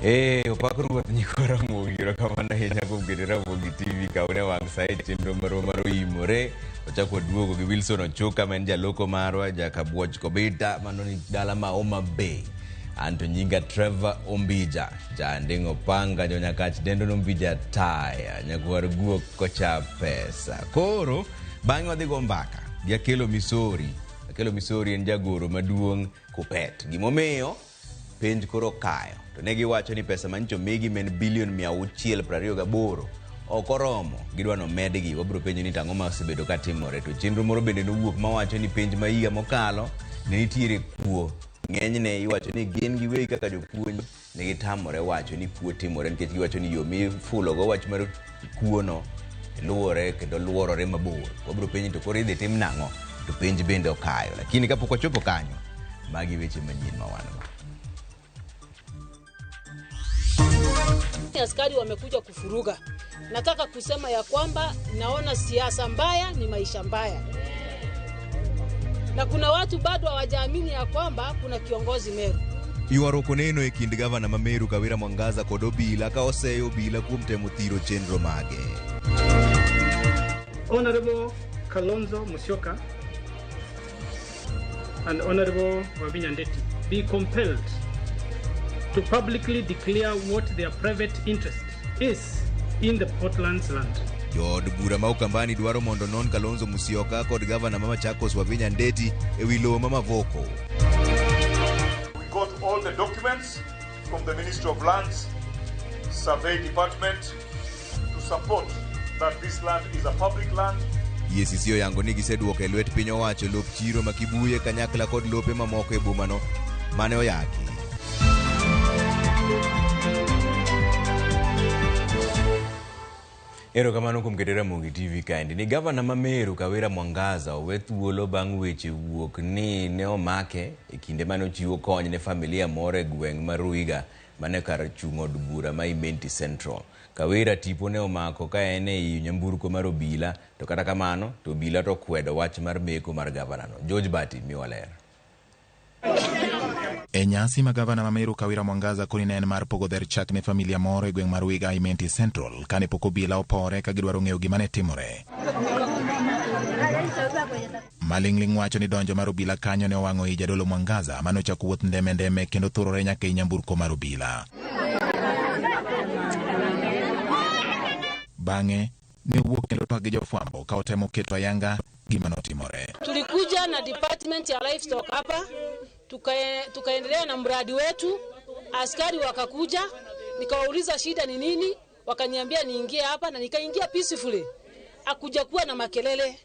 Opak ruoth nyikwa Ramogi, erokamano ahinya kuom keto Ramogi TV kawne wang' sa e chenro marwa mar oimore. Wachak waduogo gi Wilson Ochuka ma en jaloko marwa, jakabuoch Kobita, mano ni dala ma Homa Bay. Anto nyinga Trevor Ombija, janding' opanga jonyakach dendo nombija taya, nyakwar guok kocha pesa. Koro, bang'e wadhi go mbaka gi Akelo Misori. Akelo Misori en jagoro maduong' Kupet. Gimomiyo penj koro kayo to ne giwacho ni pesa manyicho omigi ma en bilion 628 ok oromo, gidwa nomedgi. Wabiro penjo ni to ang'o ma osebedo ka timore. To chenro moro bende nowuok mawacho ni penj ma higa mokalo ne nitiere kuo. Ng'enyne iwacho ni gin giwegi kaka jopuonj ne gitamore wacho ni kuo timore nikech giwacho ni yo mifulogo wach mar kuono luwore kendo luorore mabor. Wabiro penjo to koro idhi tim nang'o? To penj bende okayo. Lakini kapok wachopo kanyo, magi weche manyien ma wan go. Askari wamekuja kufuruga. Nataka kusema ya kwamba naona siasa mbaya ni maisha mbaya, na kuna watu bado hawajaamini ya kwamba kuna kiongozi Meru. Ywaruok oneno e kind gavana ma Meru Kawira Mwangaza kod obila ka oseyo obila kuom temo thiro chenro mage. Honorable Kalonzo Musyoka and Honorable Wavinya Ndeti be compelled to publicly declare what their private interest is in the Portland's land. Jood bura ma Ukambani dwaro mondo non Kalonzo Musyoka kod gavana ma Machakos Wavinya Ndeti e wi lowo ma Mavoko. We got all the documents from the Ministry of Lands, Survey Department to support that this land is a public land. EACC oyango ni giseduoko e lwet piny owacho lop chiro ma Kibuye kanyakla kod lope mamoko e bomano mane oyaki. Erokamano kuom keto Ramogi TV kaendi. Ni gavana ma Meru Kawira Mwangaza owe thuolo bang' weche wuok ni ne omake e kinde mane ochiwo kony ne familia moro e gweng' ma Ruiga mane kar chung' od bura ma Imenti Central. Kawira tipo ne omako ka en ei nyamburko mar obila to kata kamano to obila to okwedo wach mar meko mar gavanano. George Bati miwa ler. E nyasi ma gavana ma Meru Kawira Mwangaza koni ne en mar pogo dher chak ne familia moro e gweng' mar Ruiga Imenti Central kane pok obila opore ka gidwaro ng'eyo gima ne timore. Maling'ling' wacho ni donjo mar obila kanyo ne owang'o i jadolo Mwangaza mane ochako wuoth ndeme ndeme kendo thurore nyaka e nyamburko mar obila. Bang'e ne owuok kendo twak gi jofwambo ka otemo keto ayanga gima notimore. Tulikuja na department ya livestock hapa tukaendelea na mradi wetu. Askari wakakuja, nikawauliza shida ni nini, wakaniambia niingie hapa na nikaingia peacefully. Hakuja kuwa na makelele,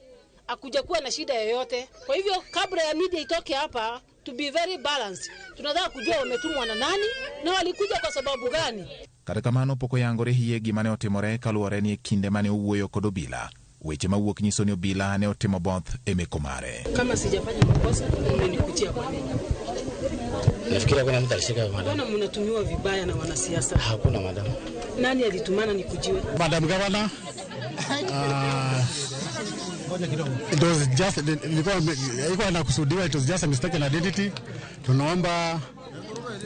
hakuja kuwa na shida yoyote. Kwa hivyo kabla ya media itoke hapa, to be very balanced, tunataka kujua wametumwa na nani na walikuja kwa sababu gani. Kata kamano pok oyangore hie gima ne otimore kaluwore ni e kinde mane owuoyo kod obila. Weche mawuok nyiso ni obila ne otimo both e meko mare. Kama sijafanya makosa, mmenikutia kwa nini? Nafikiri hakuna mtu alishika madam. Mbona mnatumiwa vibaya na wanasiasa? Hakuna madam. Nani alitumana nikujiwe? Madam Governor, it was just, ilikuwa inakusudiwa, it was just a mistaken identity.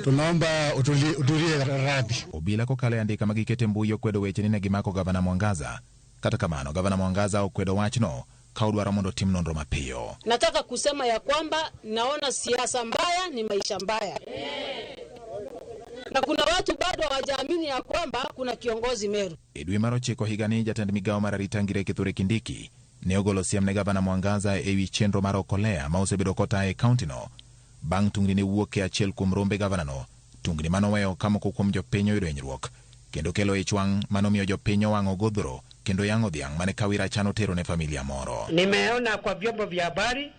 Tunaomba utulie radhi. Obila kokalo e andika ma gikete mbui okwedo weche ni ne gimako gavana Mwangaza. Kata kamano, gavana Mwangaza okwedo wachno ka odwaro mondo otim nonro mapiyo. Nataka kusema ya kwamba naona siasa mbaya ni maisha mbaya. Na kuna watu bado hawajaamini ya kwamba kuna kiongozi Meru. E dwe mar 9 higani, jatend migawo mar arita Ngire Kithure Kindiki ne ogolo siem ne gavana Mwangaza e wi chenro mar Okolea ma osebedo kotaye e kauntino. Bang' tungni ne wuok e achiel kuom rombe gavanano, tungni manoweyo ka moko kuom jopiny oyudo hinyruok, kendo kelo ich wang' manomiyo jopiny owang'o godhro kendo yang'o dhiang' mane Kawira chano tero ne familia moro. Nimeona kwa vyombo vya habari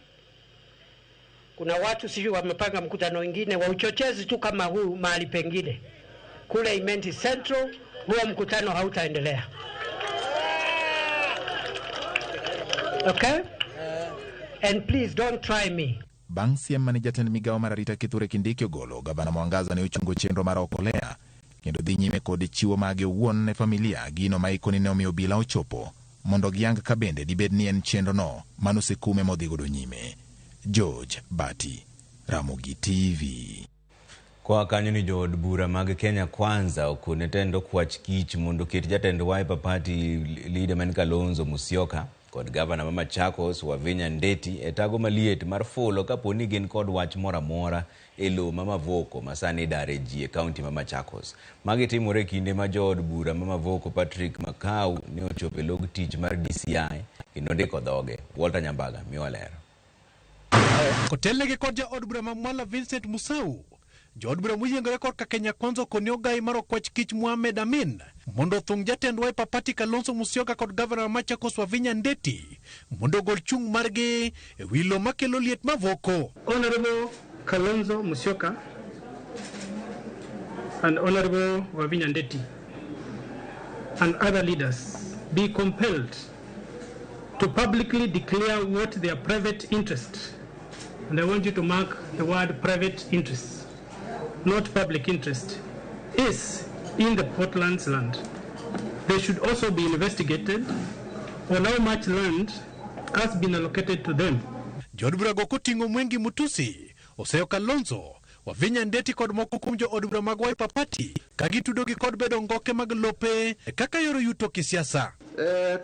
kuna watu sijui wamepanga mkutano wengine wa uchochezi tu kama huu mahali pengine. Kule Imenti Central huo mkutano hautaendelea. Okay? And please don't try me. Bang' siem mane jatend migawo mar arita Kithure Kindiki ogolo, gavana Mwangaza ne ochungo chenro mar Okolea kendo dhi nyime kod chiwo mage owuon ne familia, gino ma ikoni ne omiyo obila ochopo mondo giyang ka bende dibed ni en chenro no manosekume modhi godo nyime. George Bati, Ramogi TV. Koa kanyo ni jood bura mag Kenya Kwanza okone tend okwach kich mondo oket jatend Wiper Party leader man Kalonzo Musyoka kod gavana ma Machakos Wavinya Ndeti e tago maliet mar fulo kapo ni gin kod wach moro amora e lowo ma Mavoko ma sani idare ji e kaunti ma Machakos. Magi timore e kinde ma jood bura ma Mavoko Patrick Makau ne ochopo e log tich mar DCI kendo ndiko dhoge. Walter Nyambaga miwa ler. Kotelnegi kod jaod bura ma Mwala Vincent Musau, jood bura moyiengore korka Kenya Kwanza okone ogai mar okwach kich Mohamed Amin mondo othung jatend Wiper Party Kalonzo Musyoka kod gavana ma Machakos Wavinya Ndeti mondo ogol chung' margi e wi lowo makelo liet Mavoko. Honorable Kalonzo Musyoka and Honorable Wavinya Ndeti and other leaders be compelled to publicly declare what their private interest, and I want you to mark the word private interest, not public interest, is in the Portland's land. They should also be investigated on how much land has been allocated to them. Jood burago koting'o Mwengi Mutusi, Oseyo Kalonzo, Wavinya Ndeti kod moko kuom jood bura mag Wiper Party ka gitudogi kod bedo ngoke mag lope kaka yor yuto kisiasa.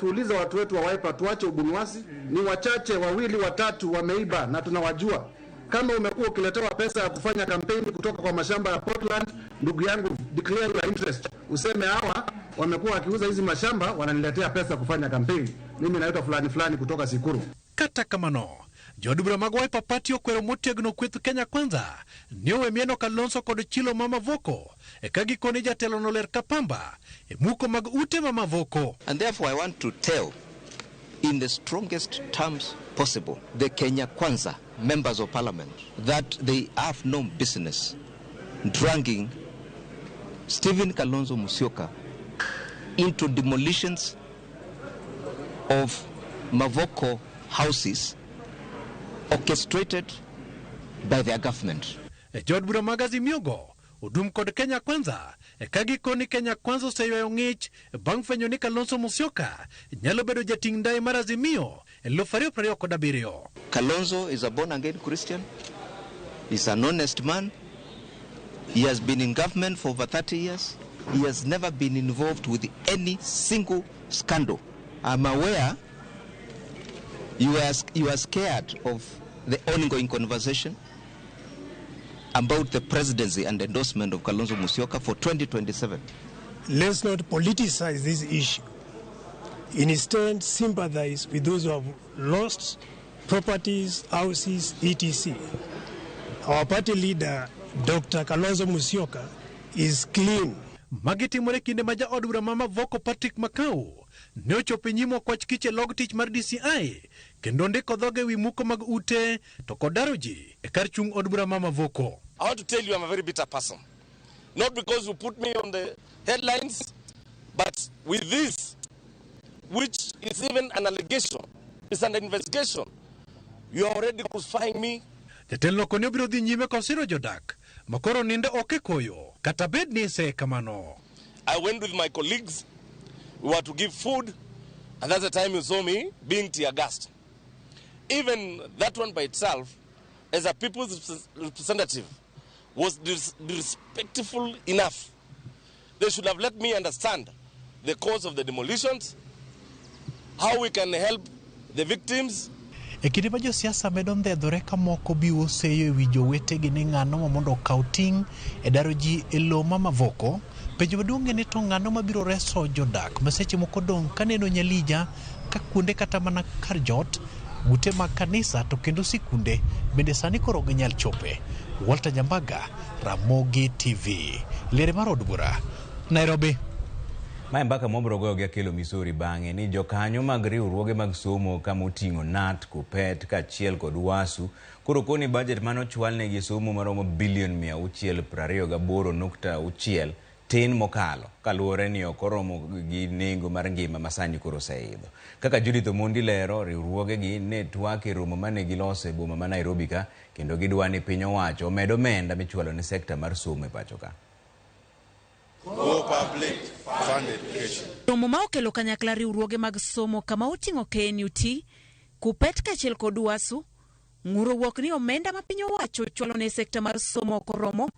Tuulize watu wetu wa Wiper tuache ubunuasi. Ni wachache wawili watatu wameiba na tunawajua. Kama umekuwa ukiletewa pesa ya kufanya kampeni kutoka kwa mashamba ya Portland, ndugu yangu, declare your interest. Useme hawa wamekuwa wakiuza hizi mashamba wananiletea pesa kufanya kampeni. Mimi naitwa fulani fulani kutoka Sikuru. Kata kamano, jood bura mag Wiper Party okwero motegno kweth Kenya Kwanza ni owe mieno Kalonzo kod chilo ma Mavoko e ka gikone jatelo no ler kapamba e muko mag ute ma Mavoko. And therefore I want to tell in the strongest terms possible the Kenya Kwanza members of parliament that they have no business dragging Stephen Kalonzo Musyoka into demolitions of Mavoko houses orchestrated by their government. E jood bura mag Azimio go odum kod Kenya Kwanza e ka gikoni Kenya Kwanza oseywayo ng'ich bang' fwenyo ni Kalonzo Musyoka nyalo bedo jating' ndai mar Azimio e 2027. Kalonzo is a born again Christian. He's an honest man. He has been in government for over 30 years. He has never been involved with any single scandal. I'm aware you are scared of the ongoing conversation about the presidency and endorsement of Kalonzo Musyoka for 2027. Let's not politicize this issue. Instead, sympathize with those who have lost properties, houses, etc. Our party leader, Dr. Kalonzo Musyoka, is clean. Magi timore kinde ma jaod bura ma Mavoko Patrick Makau ne ochopo e nyim okwach kich e log tich mar DCI kendo ndiko dhoge wi muko mag ute to kod daro ji e kar chung' od bura ma Mavoko. I want to tell you I'm a very bitter person. Not because you put me on the headlines, but with this, which is even an allegation, it's an investigation, you are already crucifying me. Jatelo koni obiro dhi nyime kosiro jodak makoro nindo ok e koyo kata bed ni ise kamano. I went with my colleagues. We were to give food, and that's the time you saw me being tear gassed. Even that one by itself, as a people's representative, was disrespectful enough. They should have let me understand the cause of the demolitions, how we can help the victims. E kinde ma josiasa medo ndhedhore ka moko biwo seyo e wi jowetegi ni ng'ano ma mondo okaw ting' e daro ji e lowo ma Mavoko, penjo maduong' en ni to ng'ano mabiro reso jodak ma seche moko dong' kaneno nyalija ka kuonde kata mana kar jot, ute mag kanisa to kendo sikunde bende sani koro ok ginyal chope. Walter Nyambaga, Ramogi TV, liere mar od bura, Nairobi. Mae mbaka mwabiro goyo gi Akelo Misori bang'e ni jokanyo mag riwruoge mag somo kama oting'o KNUT, KUPPET kaachiel kod UASU koro koni budget mane ochwalnegi somo maromo bilion 628.6 tin mokalo kaluwore ni ok oromo gi nengo mar ngima masani koro oseidho. Kaka Judith Omondi lero, riwruogegi ne twak e romo mane giloso e boma ma Nairobi ka kendo gidwa ni piny owacho omed omenda michwalo ne sekta mar somo e pacho ka. Go public, fund education. Romo ma okelo kanyakla riwruoge mag somo kama oting'o KNUT, KUPPET kaachiel kod UASU, ng'uro wuok ni omenda ma piny owacho chwalo ne sekta mar somo ok oromo,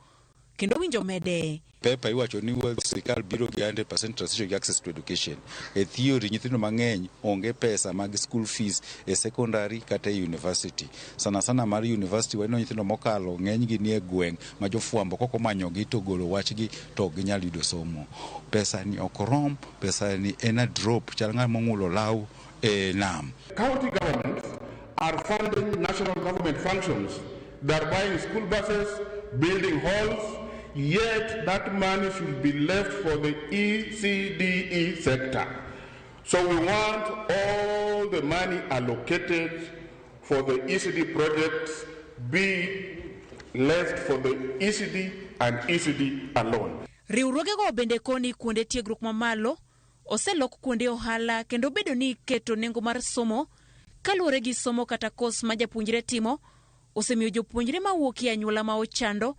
kendo winjo mede. Pepa iwacho ni sirikal biro gi 100% transition gi access to education. E theory nyithindo mang'eny onge pesa mag school fees e secondary kata e university. Sana sana mar university waneno nyithindo mokalo ng'eny gi nie gweng' ma jofwambo kok omanyogi to golo wachgi to ok ginyal yudo somo. Pesa ni ok rom, pesa ni en a drop chal ng'ama ong'ulo law e nam. County governments are funding national government functions. They are buying school buses, building halls, yet that money should be left for the ECDE sector. So we want all the money allocated for the ECD projects be left for the ECD and ECD alone. Riwruogego bende koni kuonde tiegruok mamalo oselok kuonde ohala kendo bedo ni iketo nengo mar somo kaluwore gi somo kata kos ma japuonjre timo osemiyo jopuonjre mawuok e anyuola ma ochando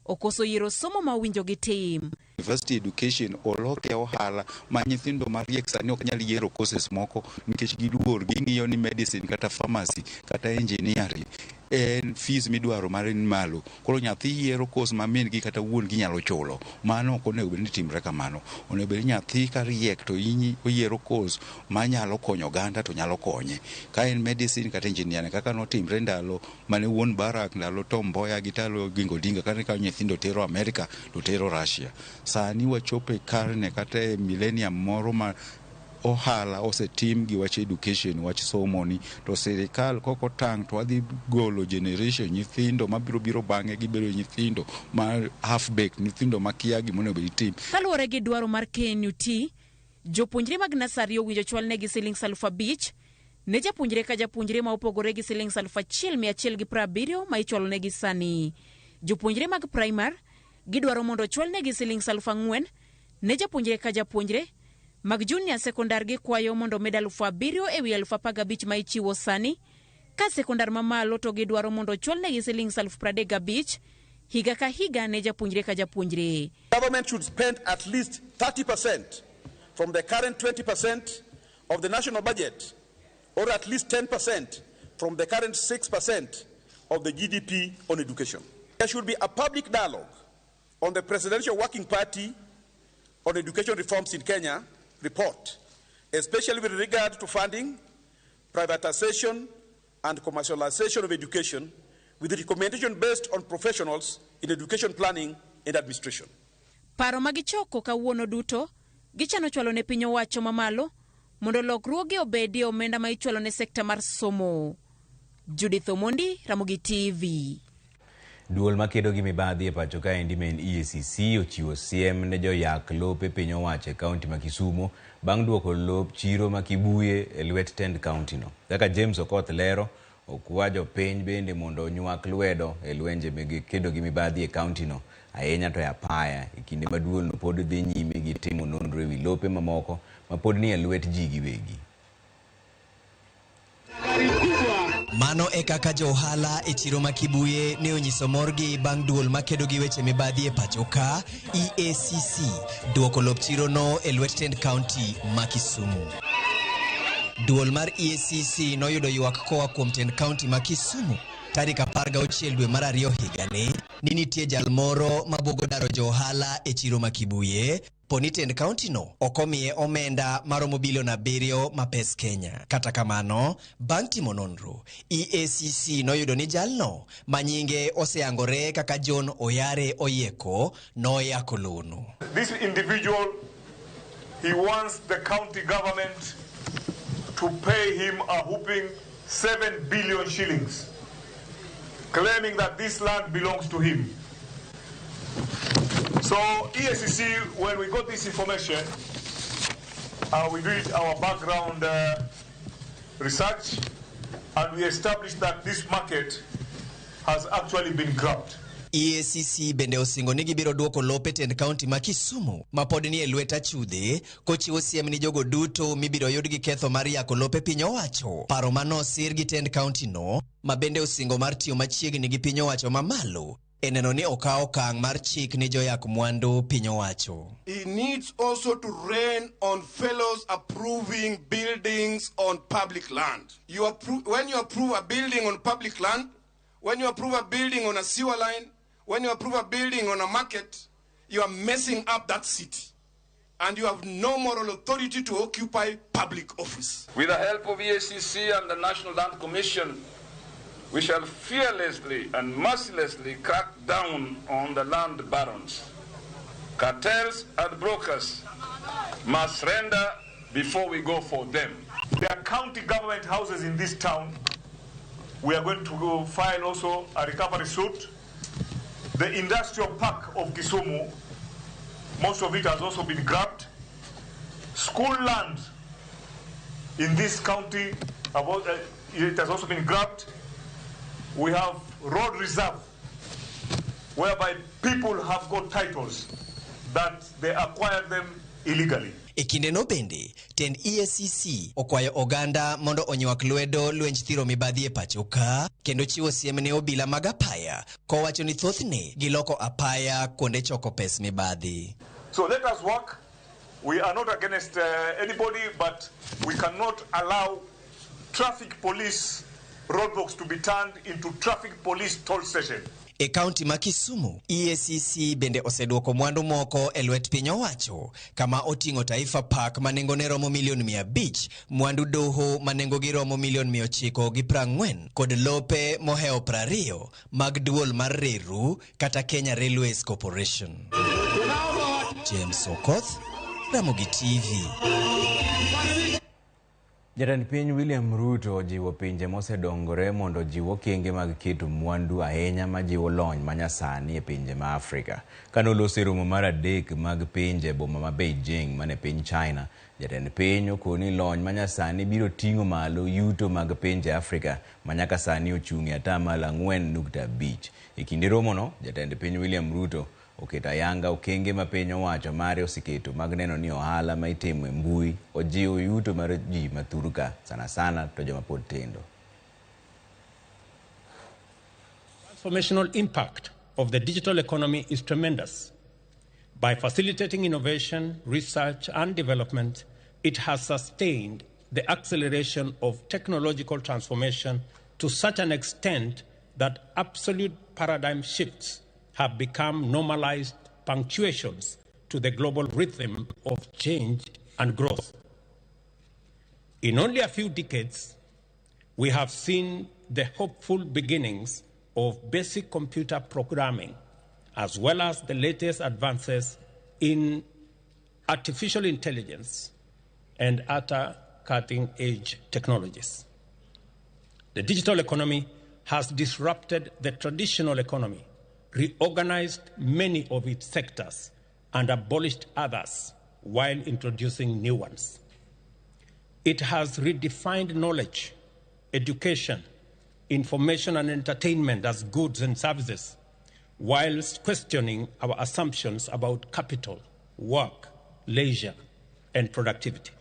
okoso yiero somo ma owinjo gitim. University education oloke ohala ma nyithindo mariek sani ok nyal yiero courses moko nikech giluor ging'iyo ni medicine kata pharmacy kata engineering en fees midwaro mare ni malo. Koro nyathi yiero course ma min gi kata wuon gi nyalo chulo. Mano ok onego bed ni timre kamano. Onego bed ni nyathi ka riek to oyiero course manyalo konyo oganda to nyalo konye. Ka en medicine kata engineering kaka notimre ndalo mane wuon Barak, ndalo Tom Mboya gi ndalo Oginga Odinga kane kawo nyithindo tero Amerika to tero Russia. Sani wachopo e karne kata e millennium moro ma ohala osetim gi wach education, wach somo ni to sirikal kok otang' to wadhi golo generation nyithindo mabiro biro bang'e gibedo nyithindo ma half baked, nyithindo makia gima onego bed tim. Kaluwore gi dwaro mar KNUT, jopuonjre mag nasari owinjo chwalnegi siling 5,000 ne japuonjre ka japuonjre ma opogore gi siling 1,170 ma ichwalonegi sani. Jopuonjre mag primar gidwaro mondo ochwalnegi siling 4,000 ne japuonjre ka japuonjre. Mag junior sekondar gikwayo mondo med 7,000 ewi 15,000 ma ichiwo sani. Ka sekondar mamalo to gidwaro mondo ochwalnegi siling 35,000 higa ka higa ne japuonjre ka japuonjre. Government should spend at least 30% from the current 20% of the national budget, or at least 10% from the current 6% of the GDP on education. There should be a public dialogue on the Presidential Working Party on Education Reforms in Kenya report, especially with regard to funding, privatization, and commercialization of education, with recommendation based on professionals in education planning and administration. Paro magichoko kawuono duto gichano chwalo ne piny owacho mamalo mondo lokruoge obedie omenda ma ichwalo ne sekta mar somo. Judith Omondi, Ramogi TV. Duol makedo gi mibadhi e pacho kaendi ma en EACC ochiwo siem ne joyak lope piny owacho e kaunti ma Kisumu bang' duoko lop chiro ma Kibuye e lwet tend kaunti no. Kaka James Okoth lero, okwa jopiny bende mondo onywak lwedo e lwenje mege kedo gi mibadhi e kaunti no, ahinya to e apaya e kinde ma duol no pod dhi nyime gi timo nonro ewi lope mamoko ma pod nie lwet ji giwegi. Mano e kaka jo ohala e chiro ma Kibuye ne onyiso morgi bang' duol makedo gi weche mibadhi e pacho ka EACC duoko lop chirono e lwet tend kaunti ma Kisumu. Duol mar EACC noyudo ywak koa kuom tend kaunti ma Kisumu tarik 16 dwe mar 2 higani ni nitie jal moro mabuogo daro jo ohala e chiro ma Kibuye poni tend kaunti no ok omiye omenda maromo bilion 7 ma pes Kenya. Kata kamano, bang' timo nonro, EACC noyudo ni jalno ma nyinge oseyangore kaka John Oyare Oyieko noyako lono. This individual, he wants the county government to pay him a whooping 7 billion shillings, claiming that this land belongs to him. So EACC, when we got this information, we did our background research, and we established that this market has actually been grabbed. EACC bende osingo ni gibiro duoko lope tend kaunti ma Kisumu ma pod ni e lwet achudhe kochiwo siem ni jogo duto mibiro yud gi ketho mar yako lope piny owacho. Paro manosir gi tend kaunti no ma bende osingo mar tiyo machiegni gi piny owacho mamalo e neno ni okaw okang' mar chik ni joyak mwandu piny owacho. He needs also to rein on fellows approving buildings on public land. When you approve a building on public land, when you approve a building on a sewer line, When you approve a building on a market, you are messing up that city. And you have no moral authority to occupy public office. With the help of EACC and the National Land Commission, we shall fearlessly and mercilessly crack down on the land barons. Cartels and brokers must surrender before we go for them. There are county government houses in this town. We are going to go file also a recovery suit. The industrial park of Kisumu, most of it has also been grabbed. School land in this county, it has also been grabbed. We have road reserve, whereby people have got titles that they acquired them illegally. E kindeno bende, tend EACC okwayo oganda mondo onywak lwedo lwenj thiro mibadhi e pacho ka, kendo chiwo siem ne obila mag apaya, kowacho ni thothne giloko apaya kuonde choko pes mibadhi. So let us work. We are not against anybody, but we cannot allow traffic police roadblocks to be turned into traffic police toll station. E kaunti ma Kisumu, EACC bende oseduoko mwandu moko e lwet piny owacho, kama oting'o Taifa Park ma nengone romo milion 500, mwandu doho ma nengogi romo milion 940, kod lope mohewo 20 mag duol mar reru kata Kenya Railways Corporation. James Okoth, Ramogi TV. Jatend piny William Ruto ojiwo pinje mosedongore mondo ojiw okenge mag keto mwandu ahinya majiwo lony manyasani e pinje ma Afrika. Kane oloso e romo mar 3 mag pinje e boma ma Beijing mane piny China, jatend piny okoni lony manyasani biro ting'o malo yuto mag pinje Afrika ma nyaka sani ochung' e 4.5%. E kinde romono, jatend piny William Ruto oketo ayanga okenge ma piny owacho mare oseketo mag neno ni ohala ma itimo e mbui ojiwo yuto mar ji mathurka sana sana to joma pod tindo. Transformational impact of the digital economy is tremendous. By facilitating innovation, research and development, it has sustained the acceleration of technological transformation to such an extent that absolute paradigm shifts have become normalized punctuations to the global rhythm of change and growth. In only a few decades, we have seen the hopeful beginnings of basic computer programming, as well as the latest advances in artificial intelligence and other cutting-edge technologies. The digital economy has disrupted the traditional economy, reorganized many of its sectors, and abolished others while introducing new ones. It has redefined knowledge, education, information and entertainment as goods and services, whilst questioning our assumptions about capital, work, leisure, and productivity.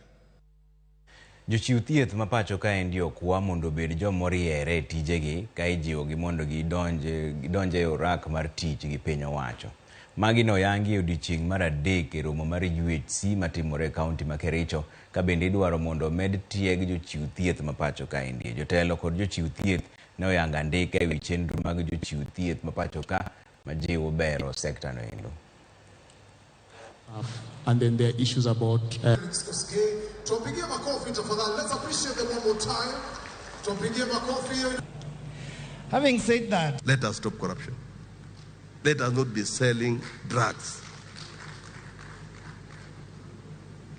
Jochiw thieth ma pacho kaendi okwa mondo obed jomoriere e tijegi ka ijiwogi mondo gidonj e orak mar tich gi piny owacho. Magi noyangi e odiechieng' mar 3 e romo mar UHC matimore e kaunti ma Kericho, ka bende idwaro mondo omed tieg jochiw thieth ma pacho kaendi. Jotelo kod jochiw thieth ne oyango andika ewi chenro mag jochiw thieth ma pacho ka majiwo bero sekta no endo. And then there are issues about... Tuwapigie makofi tafadhali. Let's appreciate them one more time. Tuwapigie makofi. Having said that, let us stop corruption. Let us not be selling drugs.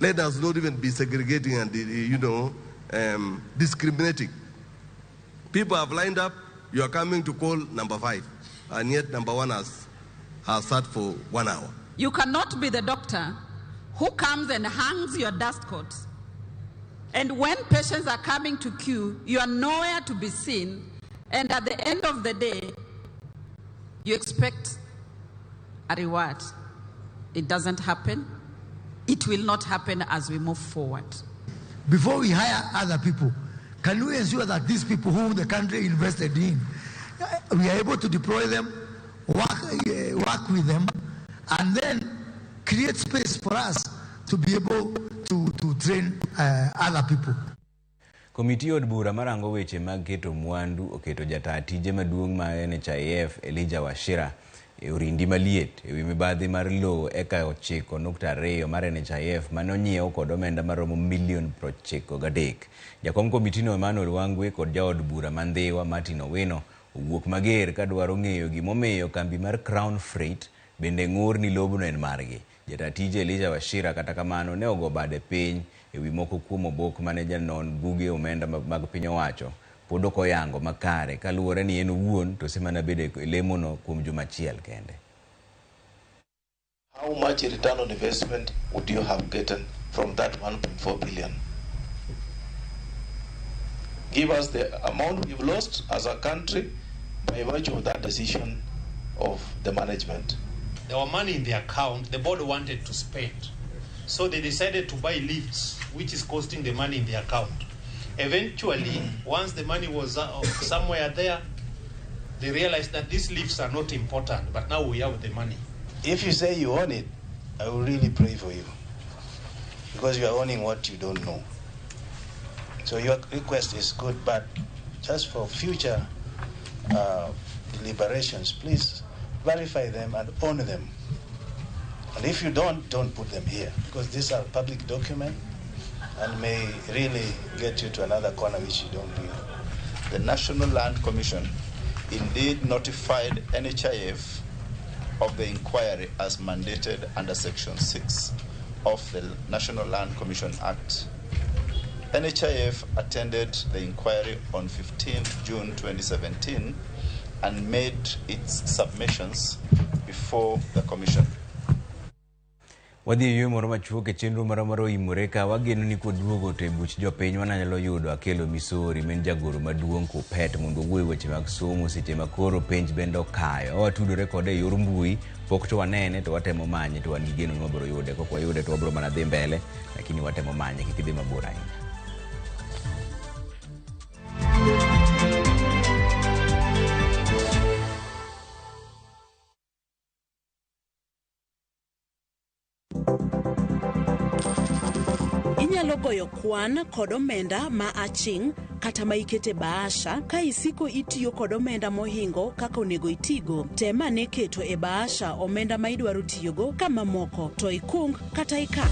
Let us not even be segregating and, discriminating. People have lined up. You are coming to call number 5, and yet number 1 has sat for 1 hour. You cannot be the doctor who comes and hangs your dust coat. And when patients are coming to queue, you are nowhere to be seen. And at the end of the day, you expect a reward. It doesn't happen. It will not happen as we move forward. Before we hire other people, can we ensure that these people whom the country invested in, we are able to deploy them, work with them, and then create space for us to be able to train other people. Komiti od bura marango weche mag keto mwandu oketo jataa tije maduong' ma NHIF Elijah Wachira e orindi maliet ewi mibadhi mar lowo eka 9.2 mar NHIF mane onyiew kod omenda maromo milion 93. Jakom komitino Emmanuel Wangwe kod jaod bura ma Ndhiwa Martin Owino owuok mager kadwaro ng'eyo gimomiyo kambi mar Crown Freight bende ng'ur ni lobno en margi. Jata tije Elijah Wachira kata kamano ne ogo bade piny ewi moko kuom obok mane janon buge omenda mag piny owacho pod ok oyango makare kaluwore ni en owuon to osemana bedo e lemono kuom juma achiel kende. How much return on investment would you have gotten from that 1.4 billion? Give us the amount we've lost as a country by virtue of that decision of the management. There were money in the account the board wanted to spend. So they decided to buy lifts, which is costing the money in the account. Eventually, once the money was somewhere there, they realized that these lifts are not important, but now we have the money. If you say you own it, I will really pray for you, because you are owning what you don't know. So your request is good, but just for future deliberations, please verify them and own them. And if you don't put them here, because these are public documents and may really get you to another corner which you don't need. The National Land Commission indeed notified NHIF of the inquiry as mandated under Section 6 of the National Land Commission Act. NHIF attended the inquiry on 15th June 2017 and made its submissions before the Commission. Wadhi e yweyo moro machuok e chenro moro mar oimore ka wageno ni koduogo to e buch jopiny wananyalo yudo Akelo Misori ma en jagoro maduong' Kuppet mondo owuo e weche mag somo seche ma koro penj bende okayo. Watudore kode e yor mbui, pok to wanene to watemo manye to wan gi geno ni wabiro yude. Kok wayude to wabiro mana dhi mbele, lakini watemo manye kik idhi mabor ahinya. Inyalo goyo kwan kod omenda ma aching' kata ma ikete bahasha ka isiko itiyo kod omenda mohingo kaka onego itigo. Tem ane keto e bahasha omenda ma idwaro tiyogo ka mamoko to ikung kata ikan.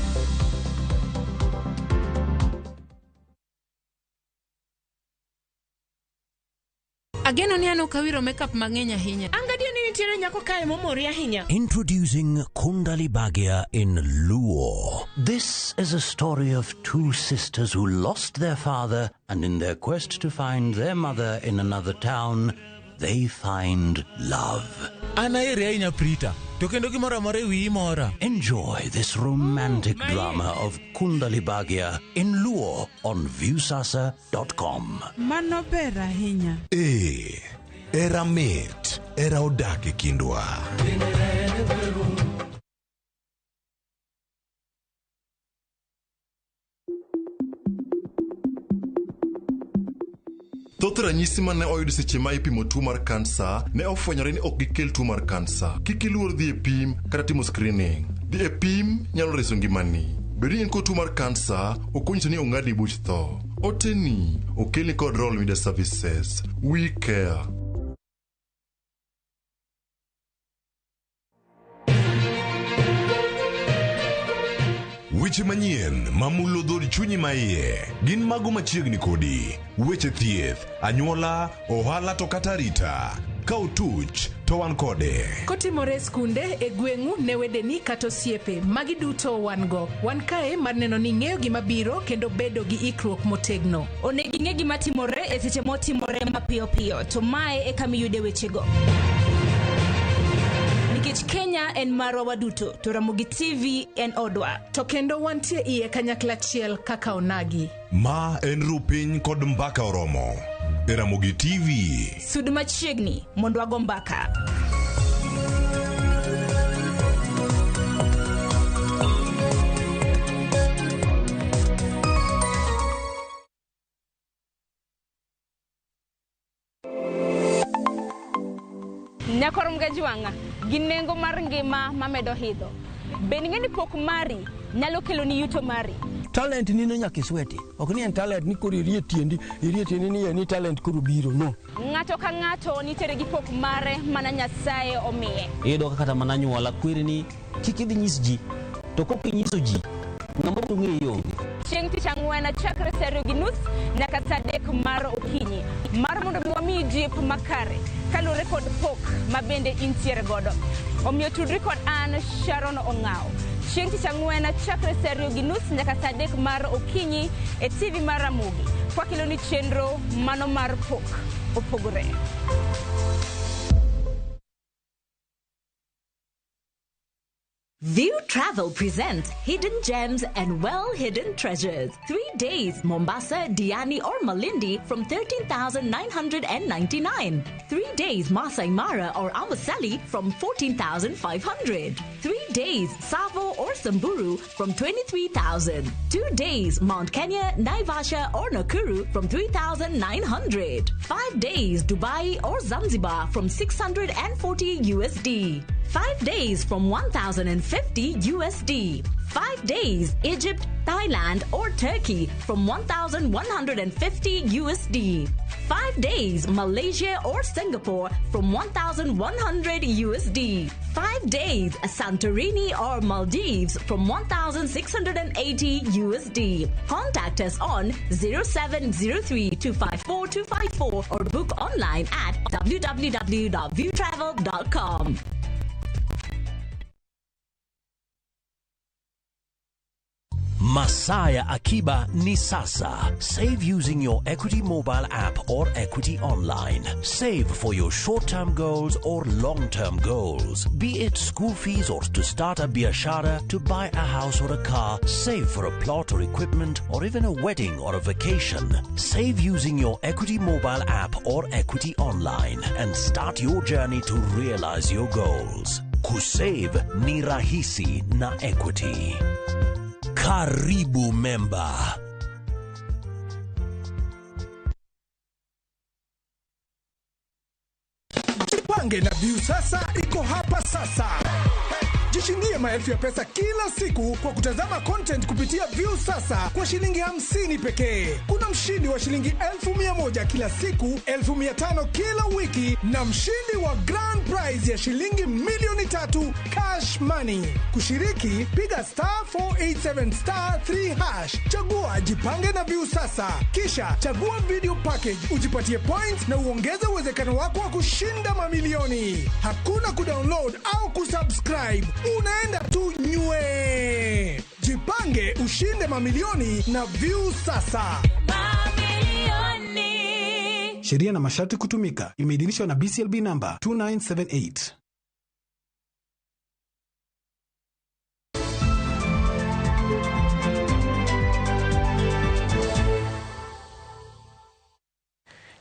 Ageno ni an ok awiro makeup mang'eny ahinya. An gadier ni nitiere nyako kae momori ahinya. Introducing Kundali Bhagya in Luo. This is a story of two sisters who lost their father, and in their quest to find their mother in another town, they find love. An aheri ahinya Prita, to kendo gimoro amora e wiyi mora. Enjoy this romantic drama of Kundali Bhagya in Luo on Viusasa.com. Mano ber ahinya. Ee, era mit, era odak e kindwa. Thoth ranyisi mane oyud seche ma ipimo tuo mar kansa ne ofwenyore ni ok gikel tuo mar kansa. Kik iluor dhi e pim kata timo screening. Dhi e pim nyalo reso ngimani. Bedo ni in kod tuo mar kansa ok onyiso ni ong'adni buch tho. Oteni okelni kod Royal Media Services. We care. Weche manyien mamulo dhood chunyi maiye gin mago machiegni kodi. Weche thieth, anyuola, ohala to kata arita. Ka otuch to wan kode. Kotimore e skunde, e gweng'u, ne wedeni kata osiepe, magi duto wan go. Wan kae mar neno ni ing'eyo gima biro kendo bedo gi ikruok motegno. Onego ing'e gima timore e seche motimore mapiyo piyo, to mae e kama iyude wechego. Nikech Kenya en marwa waduto, to Ramogi TV en odwa. To kendo wantie iye kanyakla achiel kaka onagi. Ma en rupiny kod mbaka oromo. E Ramogi TV. Sud machiegni mondo wago mbaka. Nyakor Mgajwang'a gi nengo mar ngima mamedo hidho. Bende ing'e ni pok mari nyalo keloni yuto mari? Talent nino nyaka isweti. Ok ni en talent ni koro irie tiendi, irie tiendi ni en ni talent koro biro. No. Ng'ato ka ng'ato nitiere gi pok mare mana Nyasaye omiye. Iyudo ka kata mana anyuola kweri ni kik idhi nyis ji, to kok inyiso ji, ng'ama ok ong'eyi onge. Chieng' tich ang'wen chakre sa 2:30 nyaka sa 3 mar okinyi mar mondo mi wamiyi jip makare kaluwore kod pok ma bende intiere godo. Omiyo tudri kod an Sharon Ong'awo chieng' tich ang'wen chakre sa 2:30 nyaka sa 3 mar okinyi e TV mar Ramogi kwakelo ni chenro mano mar pok opogore. View Travel presents Hidden Gems and Well Hidden Treasures. 3 days, Mombasa, Diani, or Malindi from 13,999. 3 days, Masai Mara or Amboseli from 14,500. 3 days, Savo or Samburu from 23,000. 2 days, Mount Kenya, Naivasha, or Nakuru from 3,900. 5 days, Dubai or Zanzibar from 640 USD. 5 days from 1,050 USD. 5 days, Egypt, Thailand, or Turkey from 1,150 USD. 5 days, Malaysia or Singapore from 1,100 USD. 5 days, Santorini or Maldives from 1,680 USD. Contact us on 0703 254 254 or book online at www.viewtravel.com. Masaya Akiba ni sasa. Save using your Equity mobile app or Equity online. Save for your short-term goals or long-term goals. Be it school fees or to start a biashara, to buy a house or a car, save for a plot or equipment, or even a wedding or a vacation. Save using your Equity mobile app or Equity online and start your journey to realize your goals. Kusave ni rahisi na Equity. Karibu member. Jipange na Viusasa iko hapa sasa. Jishindie maelfu ya pesa kila siku kwa kutazama content kupitia Viusasa kwa shilingi 50 pekee. Kuna mshindi wa shilingi 1,100 kila siku, 1,500 kila wiki na mshindi wa grand prize ya shilingi 3,000,000 cash money. Kushiriki, piga star 487 star 3 hash. Chagua Jipange na Viusasa. Kisha chagua video package, ujipatie points na uongeze uwezekano wako wa kushinda mamilioni. Hakuna kudownload au kusubscribe. Unaenda tu nywe. Jipange ushinde mamilioni na Viusasa. Sheria na masharti kutumika. Imeidhinishwa na BCLB number 2978.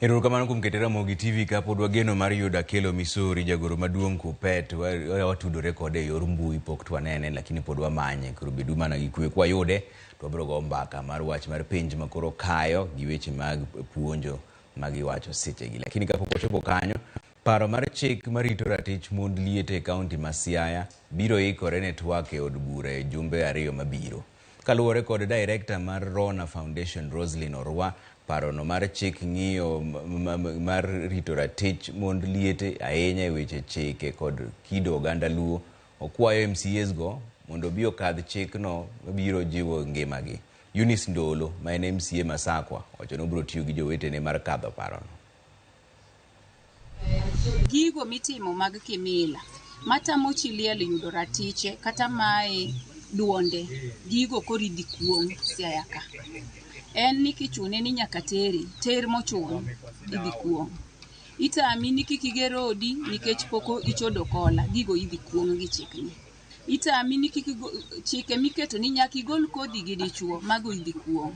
Erokamano kuom keto Ramogi TV kapod wageno mar yudo Akelo Misori, jagoro maduong' Kuppet, watudore kode e yor mbui pok twanene lakini pod wamanye. Koro bedu mana gi kwe kwayude to wabiro go mbaka mar wach mar penj ma koro kayo gi weche mag puonjo magiwacho sechegi. Lakini kapok wachopo kanyo, paro mar chik marito ratich mond liete e kaunti ma Siaya biro ikore ne twak e od bura e jumbe 2 mabiro. Kaluwore kod director mar Rona Foundation Roslyn Orwa, parono mar chik ng'iyo mar rito ratich mond liete ahinya e weche chike kod kido oganda Luo, okwayo MCAs go mondo obi okadh chikno mabiro jiwo ngimagi. Eunice Ndolo ma en MCA Masakwa owacho ni obiro tiyo gi jowetene mar kadho parono. Gigo mitimo mag kimila matamo chi liel yudo ratiche kata mae duonde, gigo koro idhi kuong' Siaya ka. En ni kichune ni nyaka teri, ter mochuno idhi kuong'. Itami ni kik iger odi nikech pok ichodo kola, gigo idhi kuong' gi chikni. Itami ni kik chike miketo ni nyaka igol kodhi gi dichuo, mago idhi kuong'.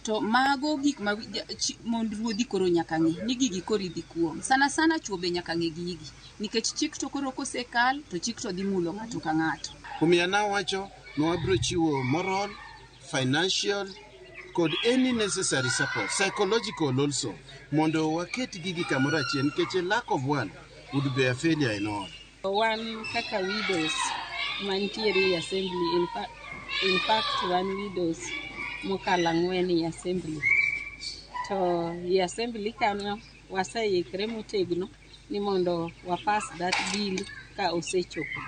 To mago gik ma mond ruodhi koro nyaka ng'e ni gigi koro idhi kuong'. Sana sana chuo be nyaka ng'e gigi nikech chik to koro kosekal to chik to dhi mulo ng'ato ka ng'ato. Omiyo nawacho ni wabiro chiwo moral, financial kod any necessary support, psychological also, mondo waket gigi kamoro achiel nikech a lack of one would be a failure in all. Wan kaka widows mantiere e assembly, in fact wan widows mokalo 4 e assembly. To e assembly kanyo waseikre motegno ni mondo wapass that bill ka osechopo.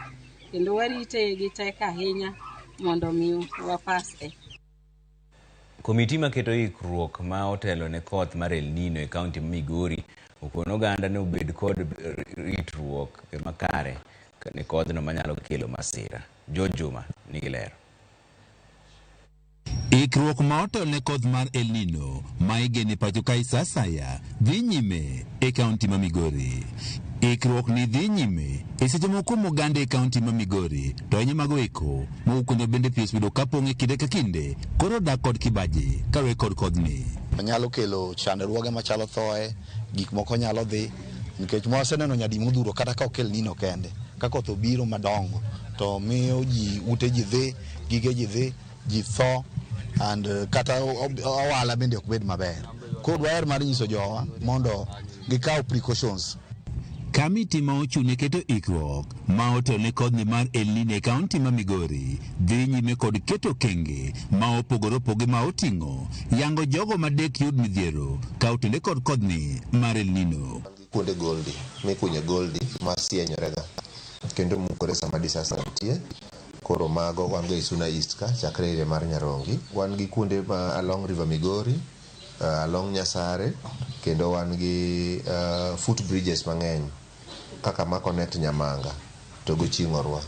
Kendo warite gi tek ahinya mondo mi wapass e. Komiti maketo ikruok ma otelo ne koth mar El Nino e kaunti ma Migori okono oganda ne obed kod ritruok makare ne kodhno manyalo kelo masira. George Juma nigi ler. Ikruok ma otelo ne koth mar El Nino ma igeno e pacho kae sa asaya dhi nyime e kaunti ma Migori. Ikruok ni dhi nyime e seche moko kuom oganda e kaunti ma Migori to ahinya mago eko mowuok kuonde bende pi osebedo kapong' e kinde ka kinde koro odak kod kibaji kaluwore kod kodhni. Nyalo kelo chandruoge machalo thoe, gik moko nyalo dhi nikech mwaseneno nyadi modhuro kata ka ok El Nino kende ka koth obiro madongo to miyo ji ute ji dhi, gige ji dhi, ji tho and kata ohala bende ok bed maber. Koro dwaher mar nyiso jowa mondo gikaw precautions. Kamiti ma ochung' ne keto ikruok ma otelo ne kodhni mar El Nino e kaunti ma Migori dhi nyime kod keto okenge ma opogore opogore ma oting'o yango jogo ma dek yud midhiero ka otende kod kodhni mar El Nino. Kuonde goldi mikunye goldi ma sienyorega kendo mukore sama disaster nitie. Koro mago wan go e Suna East ka chakre area mar Nyarongi. Wan gi kuonde ma along River Migori, along Nyasare, kendo wan gi foot bridges mang'eny kaka ma connect Nyamanga to go Ching'orwa.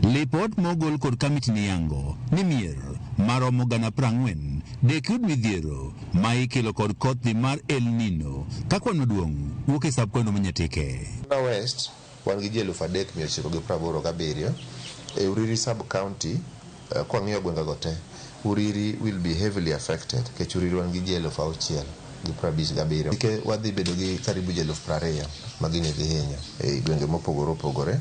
Lipot mogol kod kamiti ni yango ni mier maromo 40,000 dek yud midhiero ma ikelo kod kothni mar El Nino ka kwan maduong' wuok e sub county ma Nyatike. Suna West wan gi ji 3,987. E Uriri sub county kwang'iyo gwengego te, Uriri will be heavily affected nikech Uriri wan gi ji 6,057. Ike wadhi bedo gi karibu ji 20,000 ma gini dhi hinyo e gwenge mopogore opogore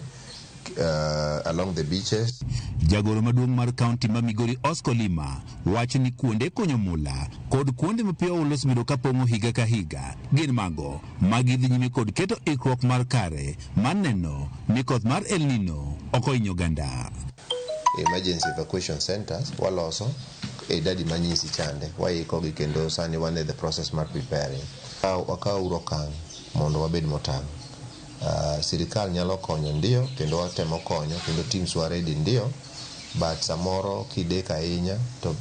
along the beaches. Jagoro maduong' mar kaunti ma Migori Oscar Lima wacho ni kuonde kunyo mula kod kuonde ma pi oula osebedo kapong'o higa ka higa gin mago ma gidhi nyime kod keto ikruok mar kare mar neno ni koth mar El Nino ok ohinyo oganda. Emergency evacuation centers waloso e idadi manyisi chande waikogi kendo sani wan e the process mar preparing. Wakaw uru okang' mondo wabed motang'. Sirikal nyalo konyo ndio kendo watemo konyo kendo teams wa ready ndio, but samoro kidek ahinya to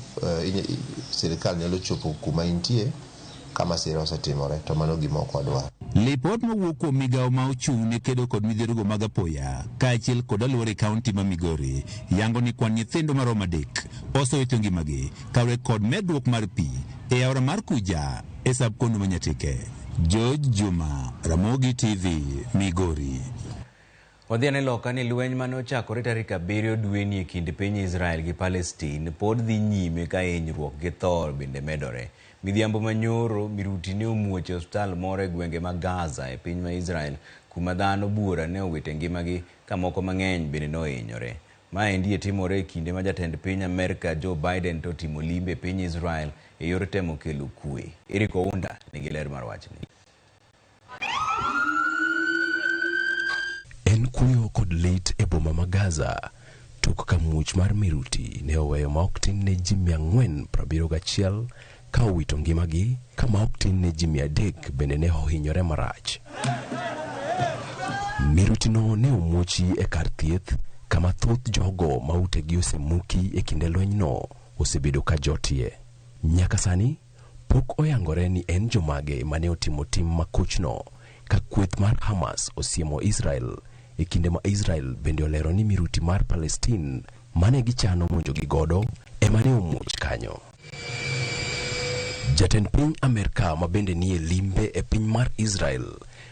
sirikal nyalo chopo kuma intie ka masira osetimore to mano gima ok wadwar. Lipot mowuok kuom migawo ma ochung' ne kedo kod midhierogo mag apoya kaachiel kod alwora e kaunti ma Migori yango ni kwan nyithindo maromo 3 osewito ngimagi kaluwore kod medruok mar pi e aora mar Kuja e sub county ma Nyatike. George Juma, Ramogi TV, Migori. Wadhi ane loka ni lweny mane ochakore tarik 7 dweni e kind piny Israel gi Palestine pod dhi nyime ka hinyruok gi tho bende medore. Midhiambo manyoro miruti ne omuoch e osiptal moro e gwenge mag Gaza e piny ma Israel kuma dhano buora ne owito ngimagi ka moko mang'eny bende nohinyore. Maendi timore e kinde ma jatend piny Amerka Joe Biden to timo limbe e piny Israel e yor temo kelo kwe. Eric Ounda nigi ler mar wachni. En kuyo kod lit e boma ma Gaza tok ka muoch mar miruti ne oweyo ma ok tin ne ji 471 ka owito ngimagi ka ma ok tin ne ji 300 bende ne ohinyore marach. Mirutino ne omuochi e kar thieth kama thoth jogo ma utegi osemuki e kinde lwenyno osebedo ka jotie. Nyaka sani pok oyangore ni en jomage mane otimo tim makochno ka kweth mar Hamas osiemo Israel e kinde ma Israel bende olero ni miruti mar Palestine mane gichano monjo gi godo ema ne omuoch kanyo. Jatend piny Amerka ma bende nie limbe e piny mar Israel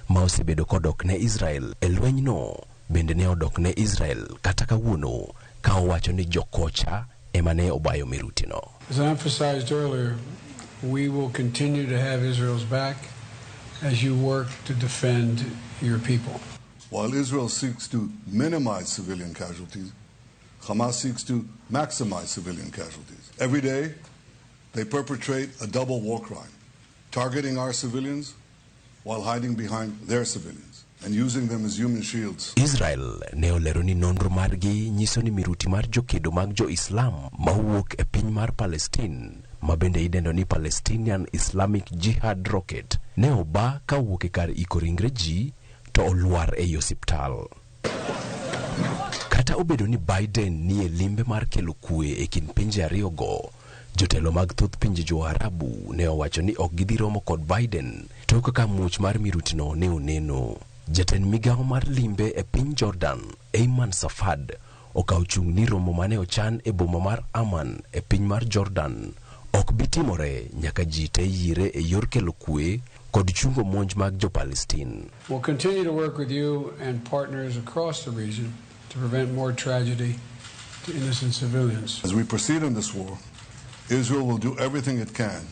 ma osebedo kodok ne Israel e lwenyno bende ne odok ne Israel kata kawuono ka owacho ni jokocha ema ne obayo mirutino. As I emphasized earlier, we will continue to have Israel's back as you work to defend your people. While Israel seeks to minimize civilian casualties, Hamas seeks to maximize civilian casualties. Every day, they perpetrate a double war crime, targeting our civilians while hiding behind their civilians. and using them as human shields. Israel ne olero ni nonro margi nyiso ni miruti mar jokedo mag jo-Islam mawuok e piny mar Palestine ma bende idendo ni Palestinian Islamic Jihad Rocket ne oba kawuok e kar iko ringre ji to olwar ei osiptal. Kata obedo ni Biden nie limbe mar kelo kwe e kind pinje ariyogo, jotelo mag thoth pinje jo-Arabu ne owacho ni ok gidhi romo kod Biden tok ka muoch mar mirutino ne oneno. Jatend migawo mar limbe e piny Jordan, Ayman Safad, okawo chung' ni romo mane ochan e boma mar Amman e piny mar Jordan ok bi timore nyaka ji te yiere e yor kelo kwe kod chungo monj mag jo-Palestine. We'll continue to work with you and partners across the region to prevent more tragedy to innocent civilians. As we proceed in this war, Israel will do everything it can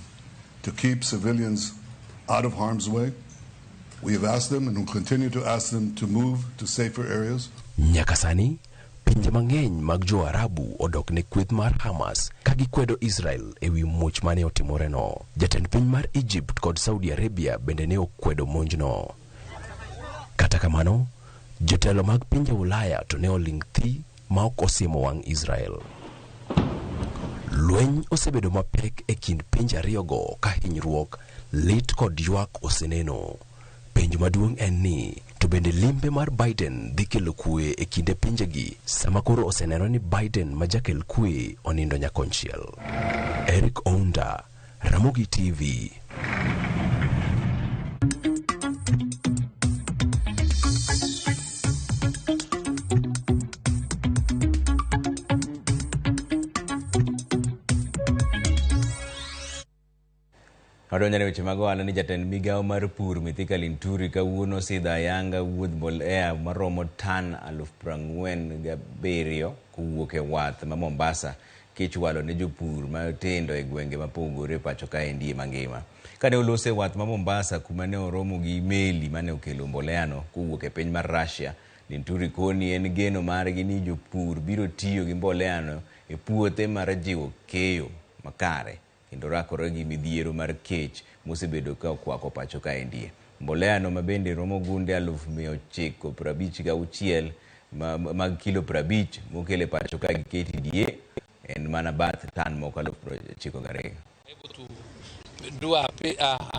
to keep civilians out of harm's way. We have asked them and will continue to ask them to move to safer areas. Nyaka sani, pinje mang'eny mag jo-Arabu odok ne kweth mar Hamas ka gikwedo Israel e wi muoch mane otimoreno. Jatend piny mar Egypt kod Saudi Arabia bende ne okwedo monjno. Kata kamano, jotelo mag pinje Ulaya to ne oling' thi ma ok osiemo wang' Israel. Lweny osebedo mapek e kind pinje ariyogo ka hinyruok, lit kod ywak oseneno. Penjo maduong' en ni, to bende limbe mar Biden dhi kelo kwe e kinde pinjegi sama koro oseneno ni Biden ma jakel kwe onindo nyakonchiel. Eric Ounda, Ramogi TV. Wadonjone weche mag ohala ni jatend migawo mar pur Mithika Linturi kawuono osidho ayanga wuodh mbolea maromo tan 47,000 kowuok e wath ma Mombasa kichwalo ne jopur matindo e gwenge mapogore pacho kaendi mangima. Kane olose e wath ma Mombasa kuma ne oromo gi meli mane okelo mboleano kowuok e piny mar Russia, Linturi koni en geno margi ni jopur biro tiyo gi mboleano e puothe mar jiwo keyo makare kendo rakore gi midhiero mar kech mosebedo ka okwako pacho kaendi. Mboleano ma bende romo gunde 956 mag kilo 50 mokele pacho ka gi KTDA en mana bath tan moko 92. Able to do a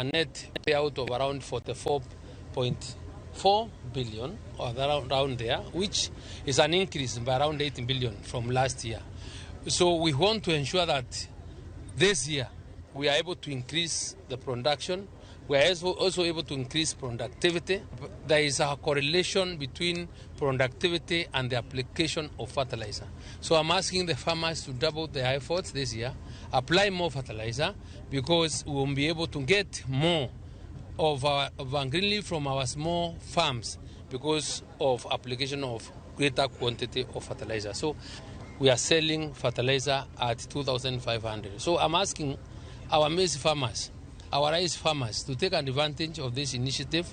net payout of around 44.4 billion or around there, which is an increase by around 8 billion from last year. So we want to ensure that this year we are able to increase the production. We are also able to increase productivity. There is a correlation between productivity and the application of fertilizer. So I'm asking the farmers to double their efforts this year, apply more fertilizer, because we will be able to get more of our green leaf from our small farms because of application of greater quantity of fertilizer. So we are selling fertilizer at 2,500. So I'm asking our maize farmers, our rice farmers to take advantage of this initiative.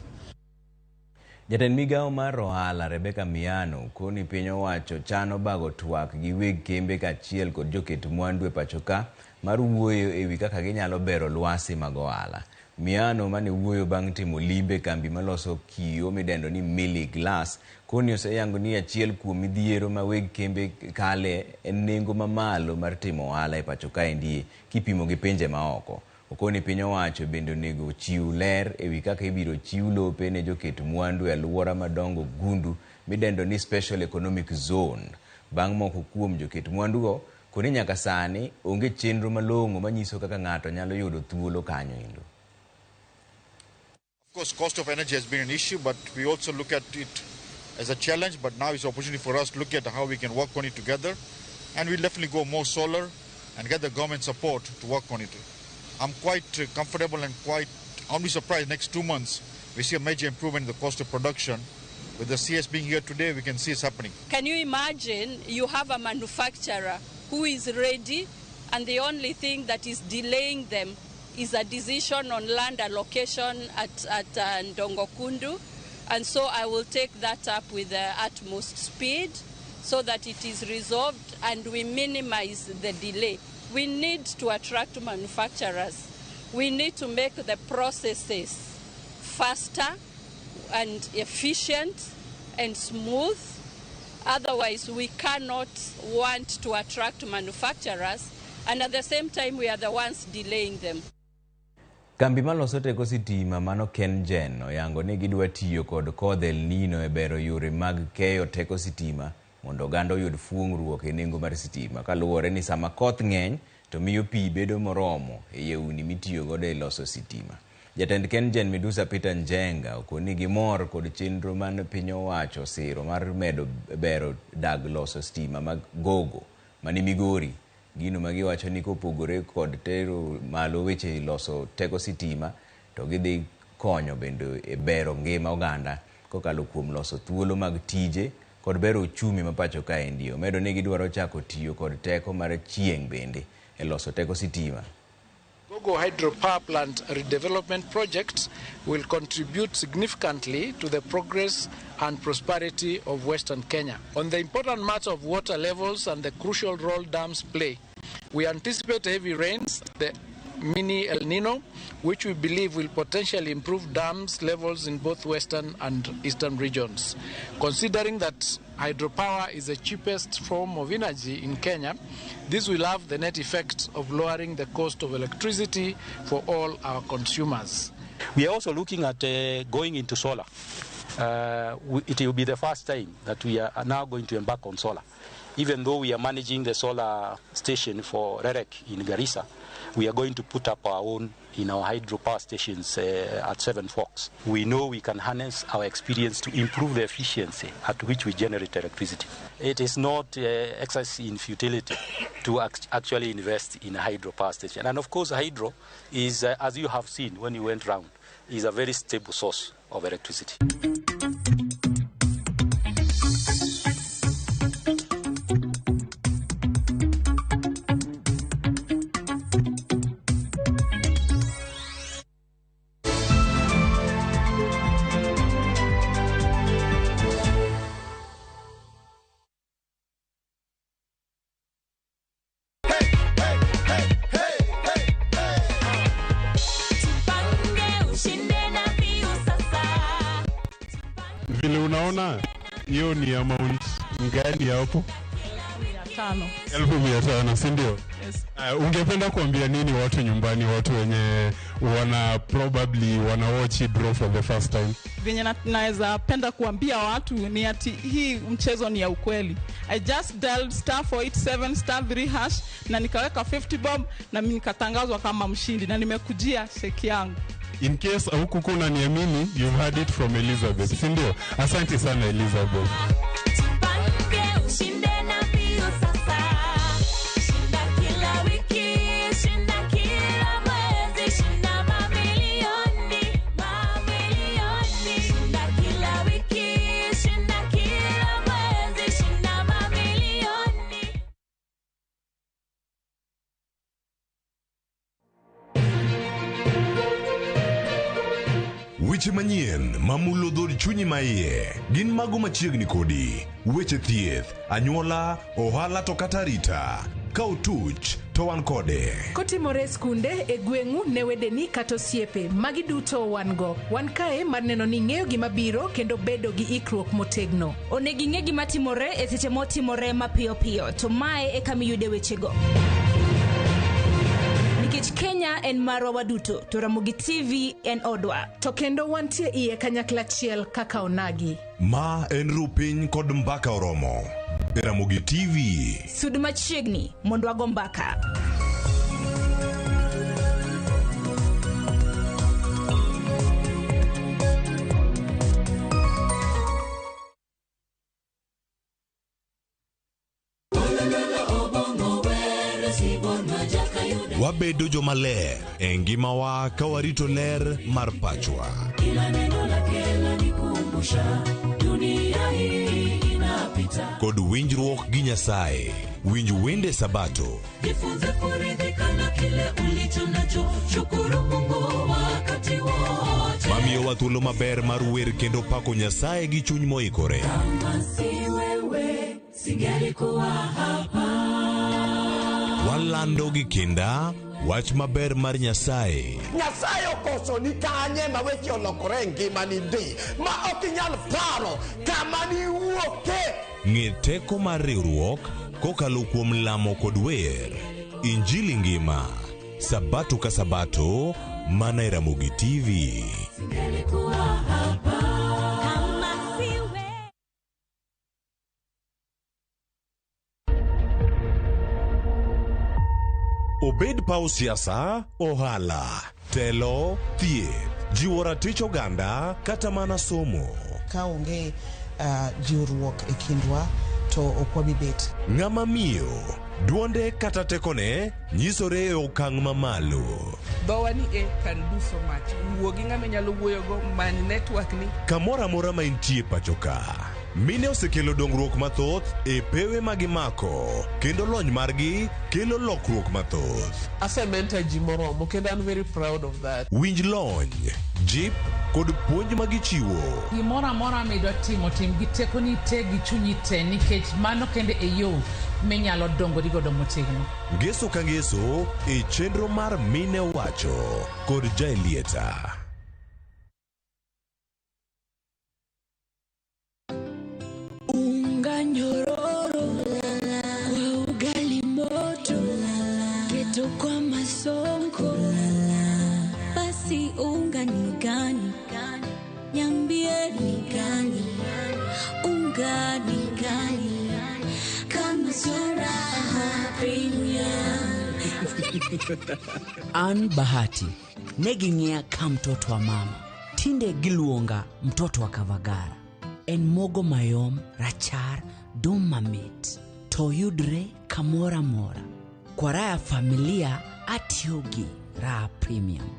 Jatend migawo mar ohala Rebecca Miano koni piny owacho chano bago twak gi weg kembe kaachiel kod joket mwandu e pacho ka mar wuoyo ewi kaka ginyalo bero lwasi mag ohala. Miano mane wuoyo bang' timo limbe kambi maloso kiyo midendo ni Mili Glass koni oseyango ni achiel kuom midhiero ma weg kembe kale en nengo mamalo mar timo ohala e pacho kaendi kipimo gi pinje maoko. Okoni piny owacho bende onego ochiw ler ewi kaka ibiro chiw lope ne joket mwandu e alwora madongo gundu midendo ni Special Economic Zone. Bang' moko kuom joket mwandugo koni nyaka sani onge chenro malong'o manyiso kaka ng'ato nyalo yudo thuolo kanyo endo. Of course, cost of energy has been an issue, but we also look at it as a challenge, but now it's an opportunity for us to look at how we can work on it together. And we'll definitely go more solar and get the government support to work on it. I'm quite comfortable and quite, I'll be surprised next 2 months we see a major improvement in the cost of production. With the CS being here today, we can see it's happening. Can you imagine you have a manufacturer who is ready and the only thing that is delaying them is a decision on land allocation at Ndongokundu. And so I will take that up with the utmost speed so that it is resolved and we minimize the delay. We need to attract manufacturers. We need to make the processes faster. and efficient and smooth. Otherwise, we cannot want to attract manufacturers, and at the same time, we are the ones delaying them. Kambi maloso teko sitima mano KenGen oyango ni gidwa tiyo kod kodh El Nino e bero yore mag keyo teko sitima mondo oganda oyud fuong'ruok e nengo mar sitima kaluwore ni sama koth ng'eny to miyo pi bedo moromo e yeuni mitiyo godo e loso sitima. Jatend KenGen Midusa Peter Njenga okoni gimor kod chenro man piny owacho siro mar medo bero dag loso sitima mag Gogo mani Migori. Gino magiwacho ni kopogore kod tero malo weche loso teko sitima to gidhi konyo bende e bero ngima oganda kokalo kuom loso thuolo mag tije kod bero uchumi ma pacho kaendi. Omedo ni gidwaro chako tiyo kod teko mar chieng' bende e loso teko sitima. Gogo Hydropower Plant redevelopment project will contribute significantly to the progress and prosperity of Western Kenya. On the important matter of water levels and the crucial role dams play, we anticipate heavy rains, the mini El Nino, which we believe will potentially improve dams levels in both western and eastern regions. Considering that hydropower is the cheapest form of energy in Kenya, this will have the net effect of lowering the cost of electricity for all our consumers. We are also looking at going into solar. It will be the first time that we are now going to embark on solar. Even though we are managing the solar station for REREC in Garissa, we are going to put up our own in our hydropower stations at Seven Forks. We know we can harness our experience to improve the efficiency at which we generate electricity. It is not exercise in futility to actually invest in a hydropower station. And of course, hydro is, as you have seen when you went round, is a very stable source of electricity. Vile unaona hiyo ni amount gani hapo? 500. 500, si ndio? Yes. Ungependa kuambia nini watu nyumbani, watu wenye wana probably wana watch draw for the first time? Venye naweza penda kuambia watu ni ati hii mchezo ni ya ukweli. I just dialed star 487 star 3 hash na nikaweka 50 bob na mimi nikatangazwa kama mshindi na nimekujia sheki yangu. In case hukukuwa unaniamini, you've heard it from Elizabeth, si ndio? Asante sana Elizabeth. Weche manyien mamulo dhood chunyi maiye gin mago machiegni kodi. Weche thieth, anyuola, ohala to kata arita. Ka otuch to wan kode. Kotimore e skunde, e gweng'u, ne wedeni kata osiepe, magi duto wan go. Wan kae mar neno ni ing'eyo gima biro kendo bedo gi ikruok motegno. Onego ing'e gima timore e seche motimore mapiyo piyo, to mae e kama iyude wechego. Nikech Kenya en marwa waduto, to Ramogi TV en odwa. To kendo wantie iye kanyakla achiel kaka onagi. Ma en rupiny kod mbaka oromo. Ramogi TV. Sud machiegni mondo wago mbaka. Wabedo jomaler e ngimawa ka warito ler mar pachwa. Kod winjruok gi Nyasaye. Winj wende Sabato. Jifunze kuridhika na kile ulicho nacho, shukuru Mungu wakati wote. Mamiyowa thuolo maber mar wer kendo pako Nyasaye gi chuny moikore. Kama si wewe, singelikuwa hapa. Walando gi kinda Wach maber mar Nyasaye. Nyasaye okoso ni kanye ma weche olokore e ngimani ndi ma ok inyal paro kama niwuoke. Ng'e teko mar riwruok kokalo kuom lamo kod wer. Injili ngima. Sabato ka sabato mana e Ramogi TV. Singelikuwa hapa kama siwe. Obed paw siasa, ohala, telo, thieth, jiwo ratich oganda kata mana somo. Ka onge jiwruok e kindwa to ok wabi bet. Ng'ama miyo, duonde kata tekone nyisore e okang' mamalo. Dhowa ni e can do so much. Wuo gi ng'ama inyalo wuoyogo, many network ni. Kamoro amora ma intie pacho ka, mine osekelo dongruok mathoth e pewe ma gimako kendo lony margi kelo lokruok mathoth. Asementor ji moromo kendo an very proud of that. Winj lony, jip kod puonj ma gichiwo. Gimoro amora midwa timo, tim gi tekoni te gi chunyi te nikech mano kende e yo minyalo dongori godo motegno. Ngeso ka ngeso e chenro mar Mine Wacho kod Jaelieta. Unga nyororo kwa ugali moto, keto kwa masonko. Basi unga ni gani? Niambie ni gani? Unga ni gani? Kama sio Raha Premium. An Bahati ne ging'iya ka mtoto wa mama, tinde giluonga mtoto wa Kavagara. En mogo mayom, rachar, dum mamit to yudre kamoro amora. Kwa raha ya familia atiyo gi Raha Premium.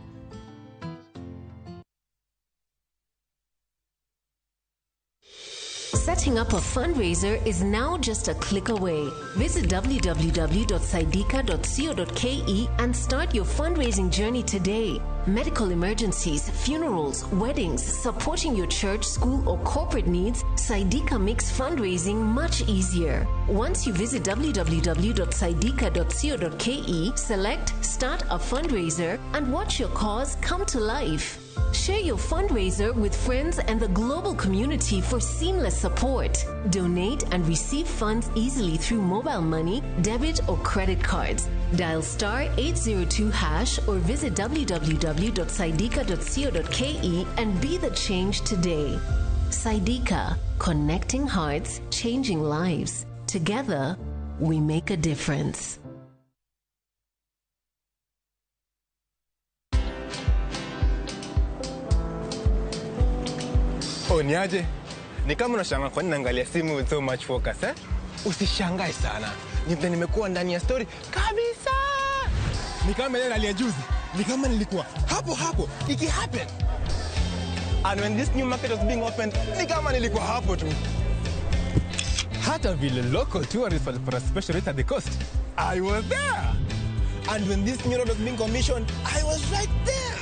Setting up a fundraiser is now just a click away. Visit www.saidika.co.ke and start your fundraising journey today. Medical emergencies, funerals, weddings, supporting your church, school, or corporate needs, Saidika makes fundraising much easier. Once you visit www.saidika.co.ke, select Start a Fundraiser and watch your cause come to life. Share your fundraiser with friends and the global community for seamless support. Donate and receive funds easily through mobile money, debit, or credit cards. Dial star 802 hash or visit www.saidika.co.ke and be the change today. Saidika, connecting hearts, changing lives. Together, we make a difference. Oh, niaje? Ni kama unashangaa kwa nini naangalia simu with so much focus, eh? Usishangae sana. Ni vile nimekuwa ndani ya story kabisa. Ni kama ile nalia juzi. Ni kama nilikuwa hapo hapo iki happen. And when this new market was being opened, ni kama nilikuwa hapo tu. Hata vile local tourists walipata special rate at the coast, I was there. And when this new road was being commissioned, I was right there.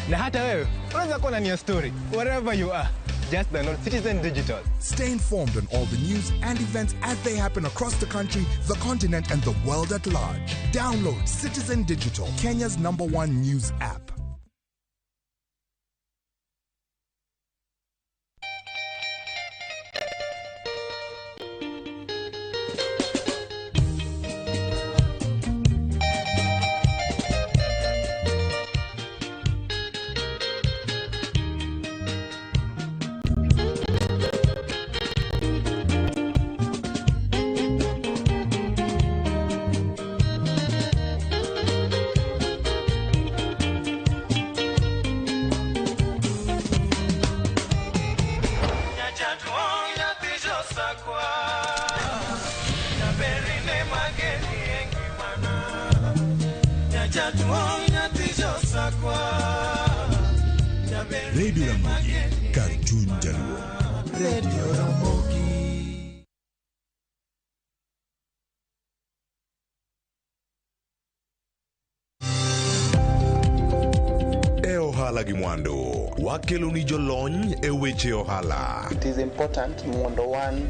Na hata wewe unaweza kuwa ndani ya story wherever you are. Just download Citizen Digital. Stay informed on all the news and events as they happen across the country, the continent, and the world at large. Download Citizen Digital, Kenya's #1 news app. Radio Ramogi, Cartoon Jaluo. Radio Ramogi. E ohala gi mwandu, wakelo ni jolony e weche ohala. It is important mondo wan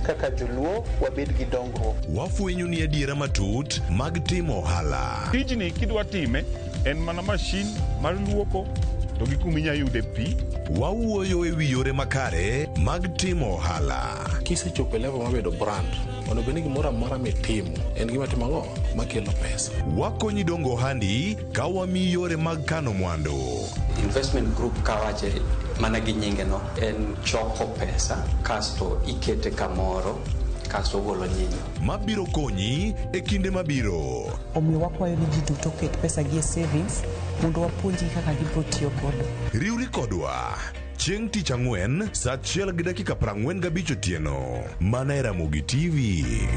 kaka joluo wabed gi dongruok. Wafwenyo ni adiera matut mag timo ohala. Tijni kidwa time en mana mashin mar luoko to gi kuma inya yude pi. Wawuoyo e wi yore makare mag timo ohala. Kisechopo e level mar bedo brand, onego bed ni gimoro amora mitimo en gima timo ang'o makelo pesa. Wakonyi dongo ohandi ka wamiyi yore mag kano mwandu. Investment group kawache mana gi nyinge no en choko pesa kasto ikete kamoro kasto ogolo nyinyo. Mabiro konyi e kinde mabiro. Omiyo wakwayo ni ji duto oket pesa gi e savings mondo wapuonjgi kaka gibiro tiyo godo. Riwri kodwa chieng' tich ang'wen saa 1:45 otieno mana e Ramogi TV.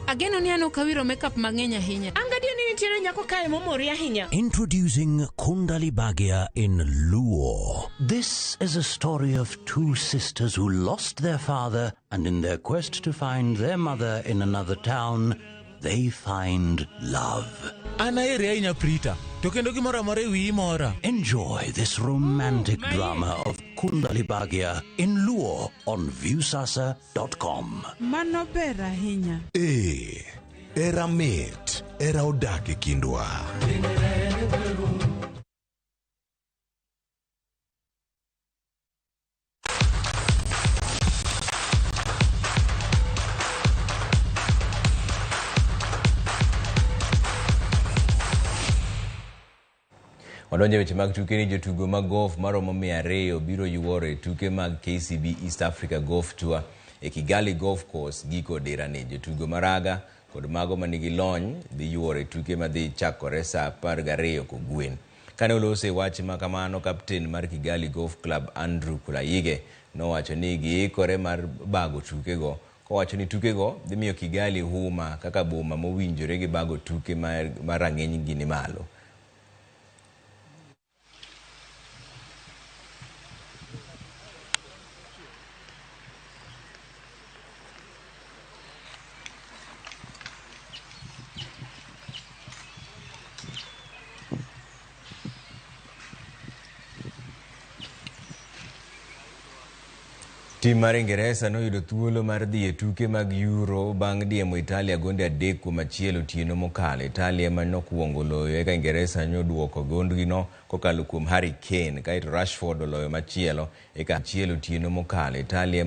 Ageno ni an ok awiro makeup mang'eny ahinya. An gadier ni nitiere nyako kae momori ahinya. Introducing Kundali Bhagya in Luo. This is a story of two sisters who lost their father and in their quest to find their mother in another town, they find love. An aheri ahinya Prita, to kendo gimoro amora e wiyi mora. Enjoy this romantic drama of Kundali Bhagya in Luo on Viusasa.com. Mano ber ahinya. Ee, era mit, era odak e kindwa. Wadonjo e weche mag tuke ni jotugo mag golf maromo 200 biro yuoro e tuke mag KCB East Africa Golf Tour e Kigali Golf Course giko dirani. Jotugo maraga kod mago manigi lony dhi yuoro e tuke madhi chakore saa 12 kogwen. Kane oloso e wach ma kamano, kapten mar Kigali Golf Club Andrew Kulayige nowacho ni giikore mar bago tukego kowacho ni tukego dhi miyo Kigali huma kaka boma mowinjore gi bago tuke ma rang'iny gi ni malo. Tim mar Ingeresa noyudo thuolo mar dhi e tuke mag Euro bang' diemo Italia gonde 3-1 otieno mokalo. Italia ema nokwongo loyo eka Ingeresa nyoduoko gondgino kokalo kuom Harry Kane kaeto Rashford oloyo machielo eka achiel otieno mokalo. Italia